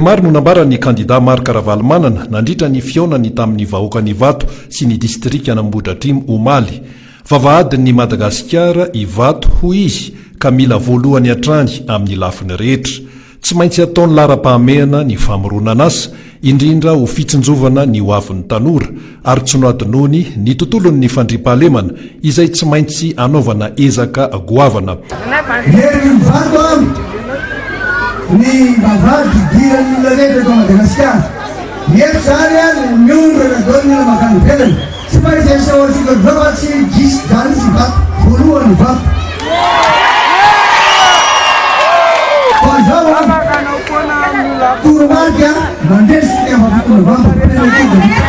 Maro no nambaran'ny kandida Marc Ravalomanana nandritra ny fihaonany tamin'ny vahoakan'Ivato sy ny distrikan'Ambohidratrimo omaly. Vavahadin'i Madagasikara Ivato, hoy izy, ka mila voalohany hatrany amin'ny lafiny rehetra. Tsy maintsy ataony laharam-pahamehana ny famoronan'asa, indrindra ho fitsinjovana ny hoavin'ny tanora, ary tsy nohadinoiny ny tontolon'ny fandriampahalemana izay tsy maintsy anaovana ezaka goavana. Herin'ny mivato ary ny vavahady hidiran'ny olona rehetra eto Madagasikara. Ny eto izany no miondrana daholo ny olona mankany ivelany. Tsy maintsy asehoantsika amin'izao fa tsy gisy izany izy Ivato. Voalohany Ivato. Fa izao an, toromarika mandresy ny afa-pito novambra, premier tour dia vita.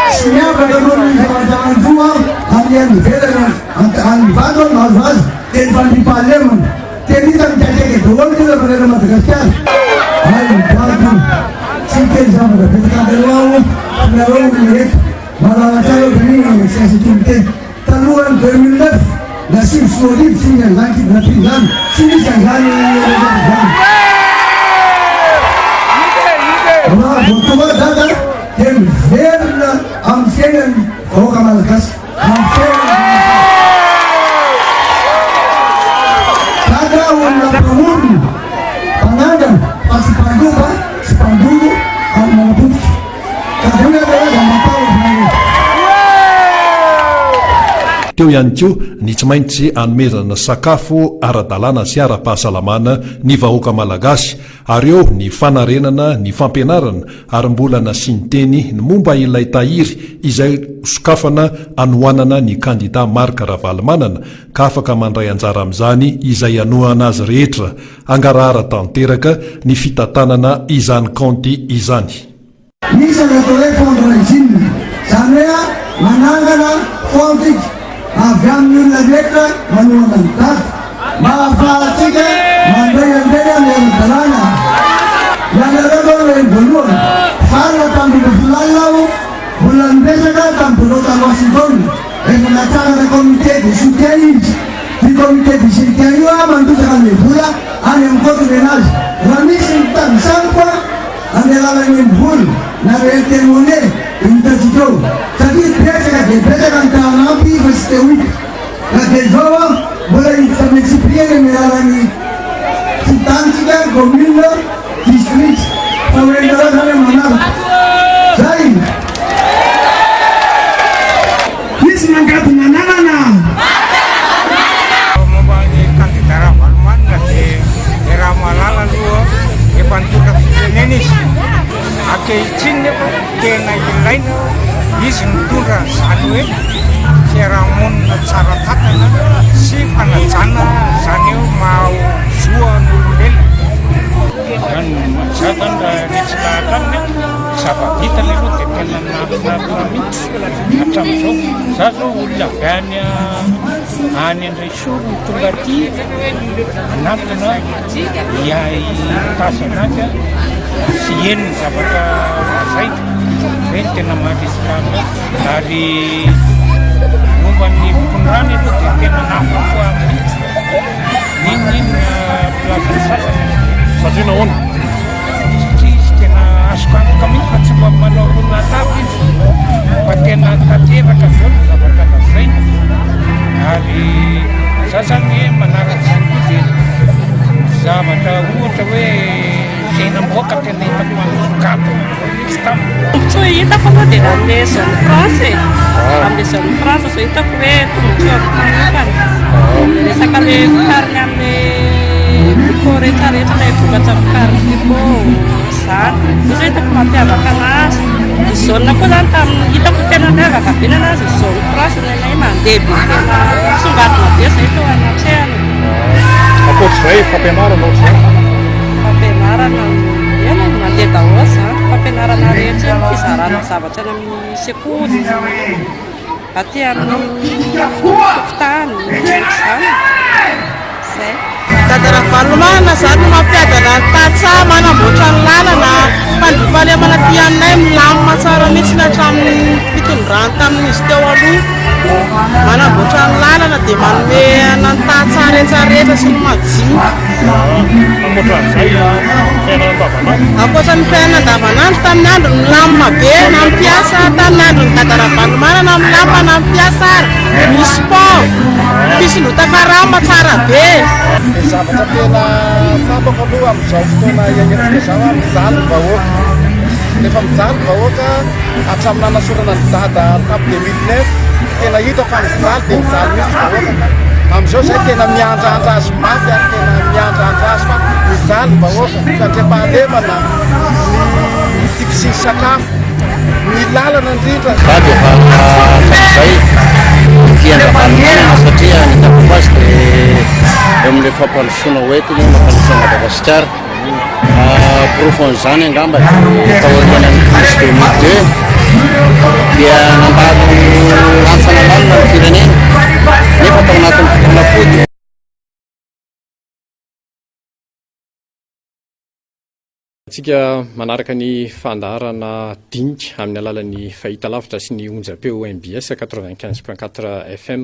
Tsy miavaka noho ny famantaran-droa amin'ny any ivelany any Ivato ny mahazo azy dia ny fandriampahalemana. Tena hita mikaikaika daholo ny olona manerana Madagasikara. Hay Ivato, tsy hiteny zavatra betsaka aminareo aho fa nareo olona eto. Mahalala tsara aho dia inona no tsy azo atao miteny. Talohan'ny 2009 na 2009 tsy nisy an'izany kidnapping izany, tsy nisy an'izany resaka izany. Raha vao tonga ao Dada dia miverina amin'ny fiainan'ny vahoaka malagasy, amin'ny fiainan'ny malagasy. Dada olona mpamorona, mpanangana fa tsy mpandroba, tsy mpandoro ary manapotika. Teo ihany koa ny tsy maintsy hanomezana sakafo ara-dalàna sy ara-pahasalamana ny vahoaka malagasy ary eo ny fanarenana ny fampianarana ary mbola nasiany teny ny momba ilay tahiry izay hosokafana hanohanana ny kandida Marc Ravalomanana ka afaka mandray anjara amin'izany izay hanohana azy rehetra Hangarahara tanteraka ny fitantanana izany kaonty izany. Misy ny atao hoe fundraising, izany hoe manangana fonds avy amin'ny olona rehetra manohana an'i Dada mba hahafahantsika mandray an'ireny amin'ny ara-dalàna. Ianareo aloha no eny voalohany. Vanona tamin'ny 12 alina aho mbola niresaka tamin'ny birao tany Washington, rehefa natsangana comité de soutien izy. Io comité de soutien io mandrotsaka an'ilay vola any amin'ny compte ménage. Raha misy mitady sandoka amin'ny alalan'ny MVola na ny Airtel Money dia ho hitantsika eo. Satria betsaka dia betsaka ny te hanampy fa tsy te ho hita. Na dia izao aho mbola hiditra amin'ny antsipiriany amin'ny alalan'ny fokontany-tsika, commune, district. Fa ho henonareo izany amin'ny manaraka. Zay! Misy mangady mananana. Momba ny kandida Ravalomanana dia iaraha-mahalala aloha efa nitondra firenena izy. Ankehitriny nefa tena ilaina izy mitondra an'izany hoe fiarahamonina tsara tantana sy fanajana izany hoe maha zo an'olombelona. Izany za zany raha resy lahatra aminy, zava-bitany aloha dia tena nahafinaritra mihitsy. Hatramin'izao, za zao olona avy any any Andraisoro no tonga aty hanantona hitazana azy sy heno ny zavatra lazainy. Izay no tena maharesy lahatra ahy. Ary momba ny fitondrany aloha dia tena nahafapo ahy mihitsy. N'inon'inona filazan'ny sasany. Satria nahoana? Satria izy tena azoko antoka mihitsy fa tsy mba manao ron'atavy izy fa tena tanteraka daholo ny zavatra lazainy ary za zany manaraka izany koa dia zavatra ohatra hoe fiainam-bahoaka tena hitako mampisongadina mihitsy tamiko. Tombontsoa hitako aloha dia ny amin'ny zone franche e, amin'ny zone franche izao hitako hoe tombontsoa amiko manokana, ny resaka le vokariny amin'ny Bico rehetra rehetra ilay vokatra vokarin'ny Bico izany, izay zao hitako mampiavaka anazy, ny zone koa zany tamin'ny hitako tena miavaka be ny anazy ny zone franche ny anay mandeha be tena misongadina be izay teo anatrehany. Ankoatr'izay fampianarana ohatr'izay? Fampianarana, eny e, mandeha daholo izany, fampianarana rehetra eny, fizarana zavatra any amin'ny sekoly, aty amin'ny fokontany, ohatr'izany e. Zay. Dada Ravalomanana zany no mampiadana ny tantsaha, manamboatra ny lalana, fandriampahalemana aty aminay milamina tsara mihitsy hatramin'ny fitondrany tamin'izy teo aloha. Manamboatra ny lalana dia manome ana ny tantsaha rehetra rehetra sy ny majinika. Ankoatran'izay fiainana andavanandro. Ankoatra ny fiainana andavanandro tamin'ny andro milamina be nampiasa tamin'ny andron'i Dada Ravalomanana milamina nampiasa ary misy pont fisondrotan-karama tsara be. Ny zavatra tena tsapako aloha amin'izao fotoana iainantsika izao, mijaly ny vahoaka. Rehefa mijaly ny vahoaka, hatramin'ny nanasorana an'i Dada tamin'ny 2009, tena hita fa mijaly dia mijaly mihitsy ny vahoaka. Amin'izao izay tena miandrandra azy mafy ary tena miandrandra azy fa mijaly ny vahoaka, ny fandriampahalemana, ny tsy fisian'ny sakafo, ny lalana indrindra. Za dia efa hatramin'izay tia an-dRavalomanana satria ny hitako azy dia eo amin'ilay fampandrosoana hoentiny mampandroso an'i Madagasikara. Porofon'izany angamba dia taorian'ny crise 2002 dia nandalo rantsana lalina ny firenena nefa tao anatin'ny fotoana fohy dia Antsika manaraka ny fandaharana dinika amin'ny alalan'ny fahitalavitra sy ny onjam-peo mbs 95.4 FM.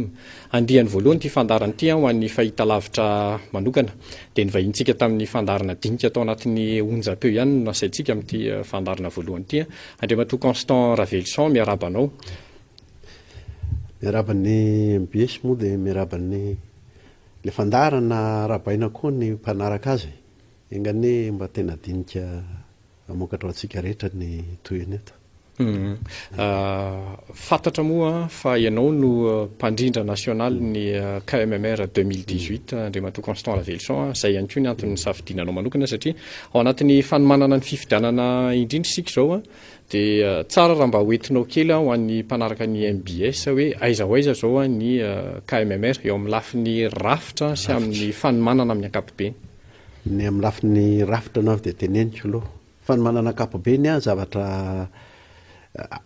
Andiany voalohany ity fandaharana ity ho an'ny fahitalavitra manokana. Dia ny vahintsika tamin'ny fandaharana dinika tao anatin'ny onjam-peo ihany no nasaintsika amin'ity fandaharana voalohany ity. Andriamatoa Constant Raveloson, miarahaba anao. Miarahaba ny mbs moa dia miarahaba ny ilay fandaharana arahabaina koa ny mpanaraka azy e. Enga anie mba tena dinika hamokatra ho antsika rehetra ny tohiny eto. Fantatra moa fa ianao no mpandrindra nasionalin'ny KMMR 2018, Andriamatoa Constant Raveloson. Izay ihany koa ny antony nisafidiananao manokana satria ao anatin'ny fanomanana ny fifidianana indrindra isika izao dia tsara raha mba hoentinao kely ho an'ny mpanaraka ny mbs hoe aiza ho aiza izao ny KMMR eo amin'ny lafiny rafitra sy amin'ny fanomanana amin'ny ankapobeny. Ny amin'ny lafiny rafitra no avy dia teneniko aloha. Fanomanana ankapobeny an, zavatra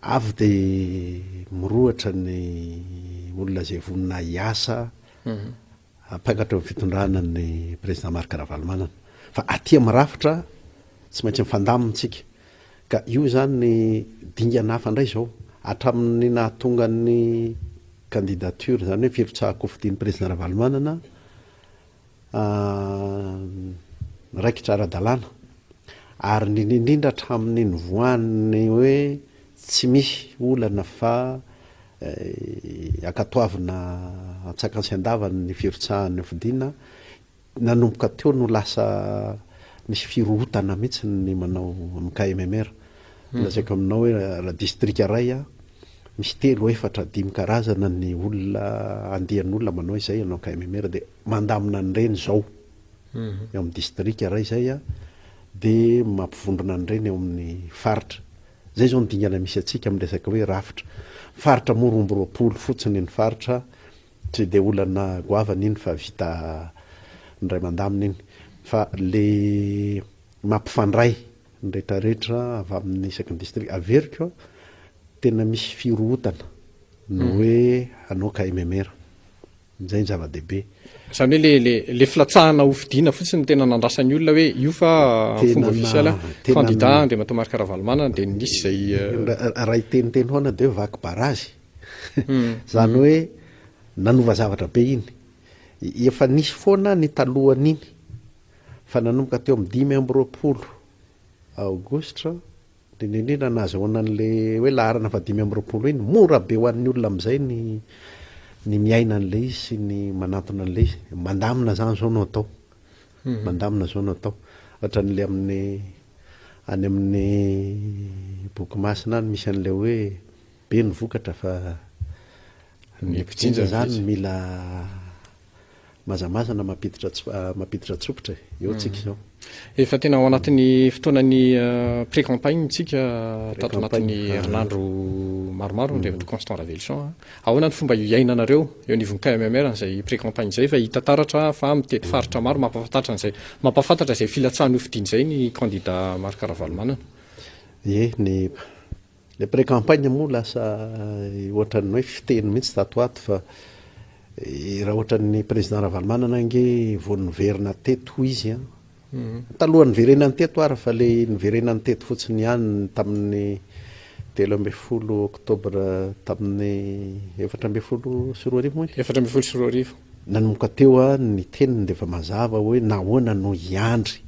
avy dia mirohotra ny olona izay vonona hiasa hampiakatra eo amin'ny fitondrana ny Président Marc Ravalomanana. Fa aty amin'ny rafitra tsy maintsy mifandamina isika. Ka io izany ny dingana hafa indray izao. Hatramin'ny nahatonga ny candidature, izany hoe firotsahan-kofidin'ny Président Ravalomanana, Raikitra ara-dalàna ary indrindra indrindra hatramin'ny nivoahan'ny hoe tsy misy olana fa ankatoavina antsakany sy andavany ny firotsahana hofidiana, nanomboka teo no lasa nisy firohotana mihitsy ny manao amin'ny KMMR. Lazaiko aminao hoe raha distrika iray misy telo, efatra, dimy karazana ny olona, andian'olona manao izay hanao KMMR dia mandamina an'ireny izao eo amin'ny distrika iray izay dia mampivondrona an'ireny eo amin'ny faritra. Izay izao ny dingana misy antsika amin'ny resaka hoe rafitra. Faritra moa 22 fotsiny ny faritra, tsy dia olana goavana iny fa vita indray mandamina iny. Fa le mampifandray ny retraretra avy amin'ny isaky ny distrika, averiko, tena misy firohotana ny hoe hanao KMMR. Izay ny zava-dehibe. Izany hoe le le le filatsahana ho fidiana fotsiny no tena nandrasan'ny olona hoe io fa amin'ny fomba ofisialy candidat Andriamatoa Marc Ravalomanana dia nisy izay Raha hiteniteny foana dia hoe vaky barazy. Izany hoe nanova zavatra be iny. Efa nisy foana ny talohan'iny fa nanomboka teo amin'ny 25 aogositra Indrindra indrindra nahazahoana an'ilay hoe laharana faha 25 iny, mora be ho an'ny olona amin'izay ny ny miaina an'ilay izy sy ny manantona an'ilay izy. Mandamina izany izao no atao. Mandamina izao no atao. Ohatran'ilay amin'ny any amin'ny boky masina any misy an'ilay hoe be ny vokatra fa ny mpijinja izany mila Mazamazana mampiditra mampiditra tsofotra e! Eo tsika izao. Efa tena ao anatin'ny fotoanan'ny pré-campagne tsika tato anatin'ny herinandro maromaro Andriamatoa Constant Raveloson a. Ahoana ny fomba iainanareo eo anivon'ny KMMR an'izay pré-campagne izay fa hita taratra fa mitety faritra maro mampahafantatra an'izay mampahafantatra izay filatsahany hofidiana izay ny kandida Marc Ravalomanana. Ie, ny Le pré campagne moa lasa ohatran'ny hoe fiteny mihitsy tato ho ato fa raha ohatran'ny président Ravalomanana ange vao niverina teto hoy izy an, talohan'ny niverenany teto ary fa le niverenany teto fotsiny ihany tamin'ny 13 oktobra tamin'ny 2014 moa iny? 2014. Nanomboka teo ny teniny dia efa mazava hoe nahoana no hiandry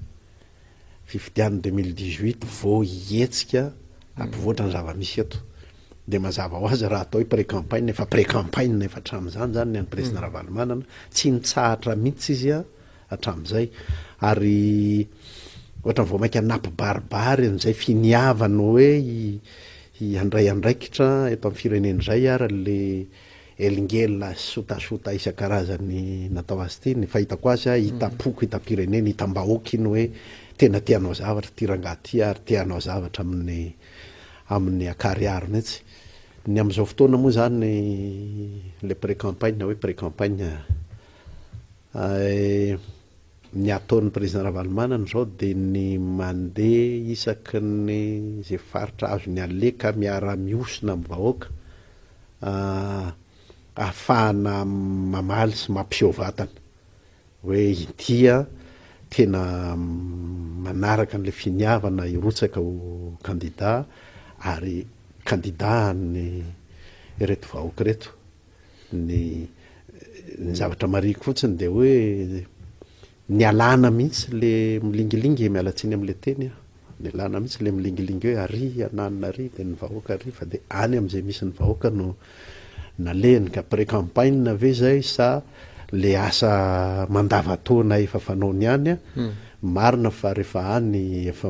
fifidianana 2018 vao hihetsika hampivoatra ny zava-misy eto. Dia mazava ho azy raha atao hoe pré-campagne, efa pré-campagne efa hatramin'izany izany ny an'ny Président Ravalomanana, tsy nitsahatra mihitsy izy hatramin'izay. Ary ohatran'ny vao mainka nampibaribary an'izay finiavany hoe handray andraikitra eto amin'ny firenena izay ary le Elingelina sy sotasota isan-karazany natao azy ity, ny fahitako azy a, hitam-poko, hitam-pirenena, hitam-bahoaka iny hoe tena te hanao zavatra ity rangahy ity ary te hanao zavatra amin'ny amin'ny ankarihary mihitsy. Ny amin'izao fotoana moa izany ilay pré-campagne hoe pré-campagne ny ataon'ny président Ravalomanana izao dia ny mandeha isaky ny izay faritra azony aleha ka miara-mihosina amin'ny vahoaka ahafahana mamaly sy mampiseho vatana hoe ity aho tena manaraka an'ilay finiavana hirotsaka ho kandida ary kandida an'ny ireto vahoaka ireto. Ny ny zavatra marihiko fotsiny dia hoe nialana mihitsy le milingilingy e, miala tsiny amin'ilay teny aho. Nialana mihitsy le milingilingy hoe ary ananona ary dia ny vahoaka ary fa dia any amin'izay misy ny vahoaka no nalehany ka pré-campagne ve izay sa le asa mandavantaona efa fanaony ihany a? Marina fa rehefa any efa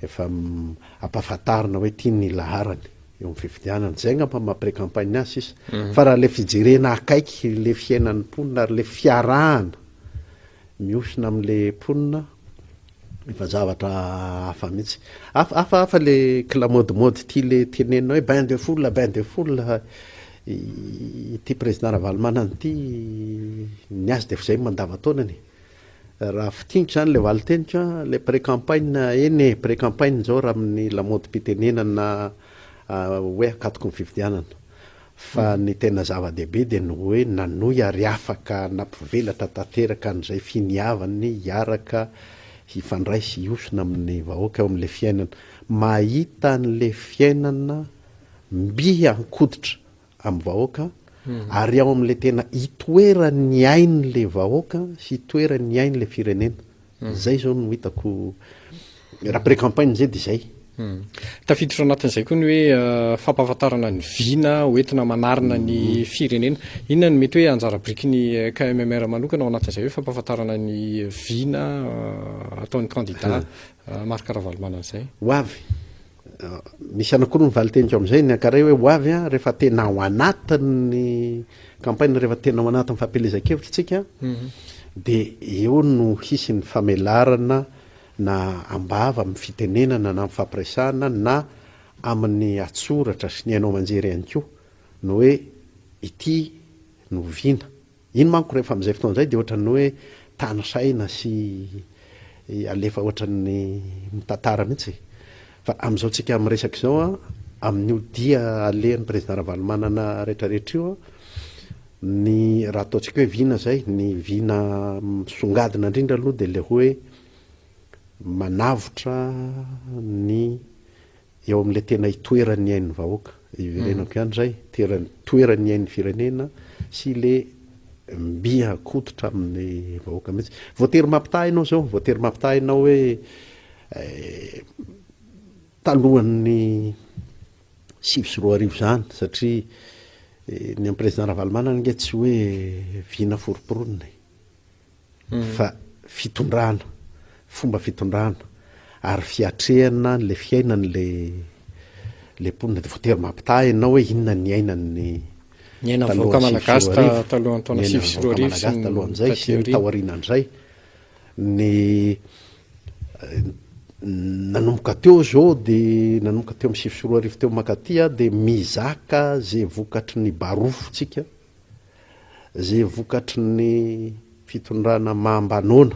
efa ampahafantarina hoe ity ny laharany eo amin'ny fifidianana. Izay angamba maha pré-campagne azy sisa. Fa raha le fijerena akaiky le fiainan'ny mponina ary le fiarahana Mihosina amin'le mponina efa zavatra hafa mihitsy. Hafa hafa hafa le kilamôdimôdy ity le tenenina hoe bain de foule bain de foule ity président Ravalomanana ity ny azy dia efa izay mandavan-taonany e. Raha fintiniko izany le valin-teniko an, le pré-campagne eny e, pré-campagne izao raha amin'ny lamaodim-pitenenana hoe akatoky ny fifidianana. Fa ny tena zava-dehibe dia ny hoe nanohy ary afaka nampivelatra tanteraka an'izay finiavany hiaraka hifandray sy hihosona amin'ny vahoaka eo amin'ilay fiainana. Mahita an'ilay fiainana mby an-koditra amin'ny vahoaka ary ao amin'ilay tena itoeran'ny ain'ilay vahoaka sy itoeran'ny ain'ilay firenena. Zay zao no hitako raha pré campagne zay de zay. Tafiditra ao anatin'izay koa ny hoe fampahafantarana ny vina hoentina manarina ny firenena. Inona no mety hoe anjara birikin'ny KMMR manokana ao anatin'izay hoe fampahafantarana ny vina ataon'ny kandida Marc Ravalomanana izay? Ho avy. Misy anankiroa ny valin-teniko amin'izay, ny ankaray hoe ho avy an, rehefa tena ao anatin'ny campagne, rehefa tena ao anatin'ny fampielezan-kevitra tsika, dia eo no hisy ny famelarana na am-bava amin'ny fitenenana na amin'ny fampiresahana na amin'ny atsoratra sy ny haino aman-jery ihany koa, ny hoe ity no vina. Iny manko rehefa amin'izay fotoana izay dia ohatran'ny hoe tanisaina sy alefa ohatran'ny mitantara mihitsy e. Fa amin'izao tsika miresaka izao an, amin'io dia alehan'ny Président Ravalomanana rehetrarehetra io an, ny raha ataontsika hoe vina izay, ny vina misongadina indrindra aloha dia ilay hoe manavotra ny Eo amin'ilay tena itoeran'ny ain'ny vahoaka, iverenako ihany izay, toeran'ny toeran'ny ain'ny firenena sy ilay mby an-koditra amin'ny vahoaka mihitsy. Voatery mampitaha ianao izao, voatery mampitaha ianao hoe talohan'ny 2009 izany, satria ny an'ny président Ravalomanana ange tsy hoe vina foromporonina e. fa fitondrana, fomba fitondrana ary fiatrehana an'ilay fiainan'ilay ilay mponina dia voatery mampitaha ianao hoe inona ny niainan'ny Niainan'ny vahoaka malagasy talohan'ny taona 2009 sy ny talohan'izay sy ny taorianan'izay. Ny nanomboka teo izao dia nanomboka teo amin'ny 2009 teo mankaty dia mizaka izay vokatry ny barofo tsika Ze vokatry ny fitondrana mahambanona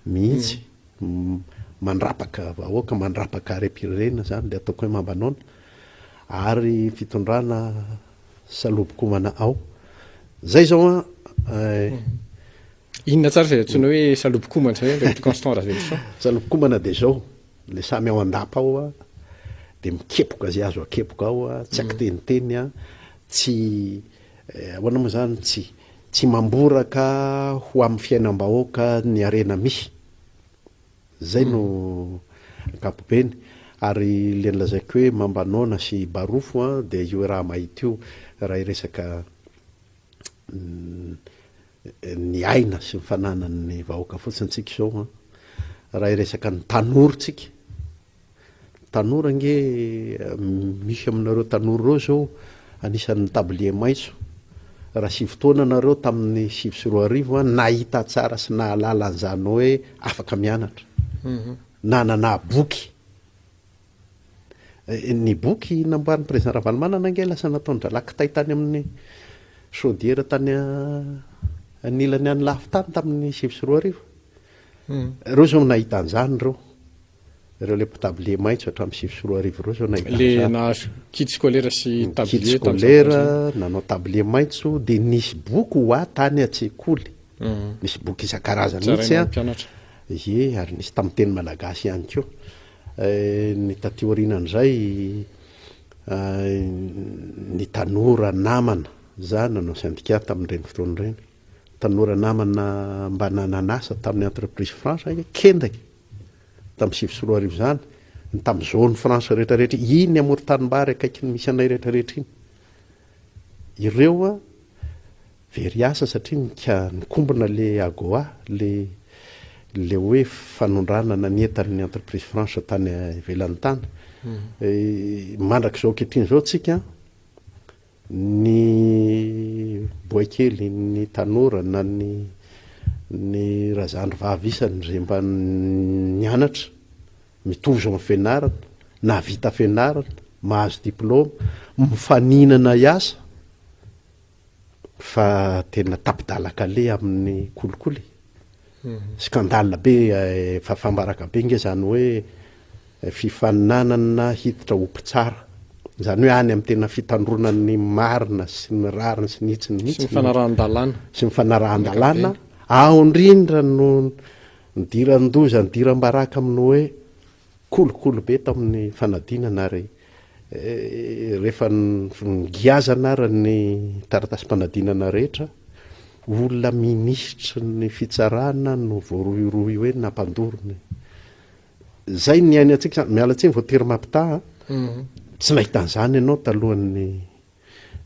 mihitsy mandrapaka vahoaka, mandrapaka harem-pirenena zany le ataoko hoe mahambanona, ary fitondrana salobokomana ao. Zay zao an. Inona tsara izay antsoina hoe salobokomana izay Andriamatoa Constant Raveloson? Salobokomana dia zao, le samy ao an-dapa ao an, Dia mikepoka izay azo akepoka ao a, tsy ankiteniteny a, tsy ahoana moa izany, tsy tsy mamboraka ho amin'ny fiainam-bahoaka ny harena misy. Izay no ankapobeny. Ary ilay nolazaiko hoe Mambanona sy Barofo a, dia io raha mahita io, raha hiresaka ny aina sy ny fananan'ny vahoaka fotsiny tsika izao an, raha hiresaka ny tanora tsika, tanora ange misy aminareo tanora ireo izao anisan'ny tablier maitso, raha sivy taona nareo tamin'ny 2009 an, nahita tsara sy nahalala an'izany hoe afaka mianatra, nanana boky. Ny boky namboarin'ny Président Ravalomanana ange lasa nataon-drahalahy kitay tany amin'ny chaudière tany anilany any lafy tany tamin'ny 2009. Ireo izao nahita an'izany ireo. Ireo ilay tablier maitso hatramin'ny 2009 ireo izao nahita an'izany. Le nahazo kit scolaire sy tablier. Kit scolaire, nanao tablier maitso dia nisy boky ho ahy tany an-tsekoly. Nisy boky isan-karazany mihitsy an. Ie, ary nisy tamin'ny teny malagasy ihany koa. Ny taty aorianan'izay, ny tanora namana, za nanao syndicat tamin'ireny fotoana ireny, tanora namana mba nanan'asa tamin'ny entreprise franche aho, kenda e! Tamin'ny 2009 izany, ny tamin'ny zone franche rehetrarehetra, iny amoron-tanimbary akaikin'ny misy anay rehetrarehetra iny. Ireo very asa satria nika nikombona le AGOA, le le hoe fanondranana ny entan'ny entreprise franche tany ivelany tany. Mandrak'izao ankehitriny izao tsika, ny boaikely, ny tanora na ny ny razandry vavy isany izay mba nianatra, Mitovy izao amin'ny fianarana, nahavita fianarana, mahazo diplaoma, mifaninana hiasa fa tena tapi-dalan-kaleha amin'ny kolikoly. Scandale be, fahafaham-baraka be nge izany hoe fifaninanana hiditra ho mpitsara. Izany hoe any amin'ny tena fitandroana ny marina sy ny rariny sy ny hitsiny mihitsy. Sy ny fanarahan-dalàna. Sy ny fanarahan-dalàna. Ao indrindra no Nidiran-doza, nidiram-baraka amin'ny hoe kolikoly be tamin'ny fanadinana ary rehefa nogiazana ary ny taratasim-panadinana rehetra, olona minisitry ny fitsarana no voarohirohy hoe nampandoro ny. Izay ny niainantsika izany, miala tsiny voatery mampitaha an, tsy nahita an'izany ianao talohan'ny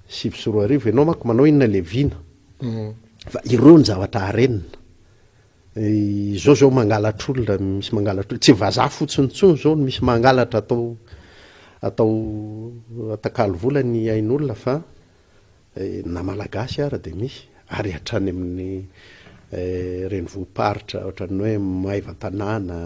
2009, ianao manko manao inona le vina, fa ireo ny zavatra harenina. Izao zao mangalatra olona, misy mangalatra olona, tsy vazaha fotsiny intsony zao no misy mangalatra atao atao atakalo vola ny ain'olona fa na malagasy ara dia misy ary hatrany amin'ny renivohi-paritra ohatran'ny hoe Maevatanàna,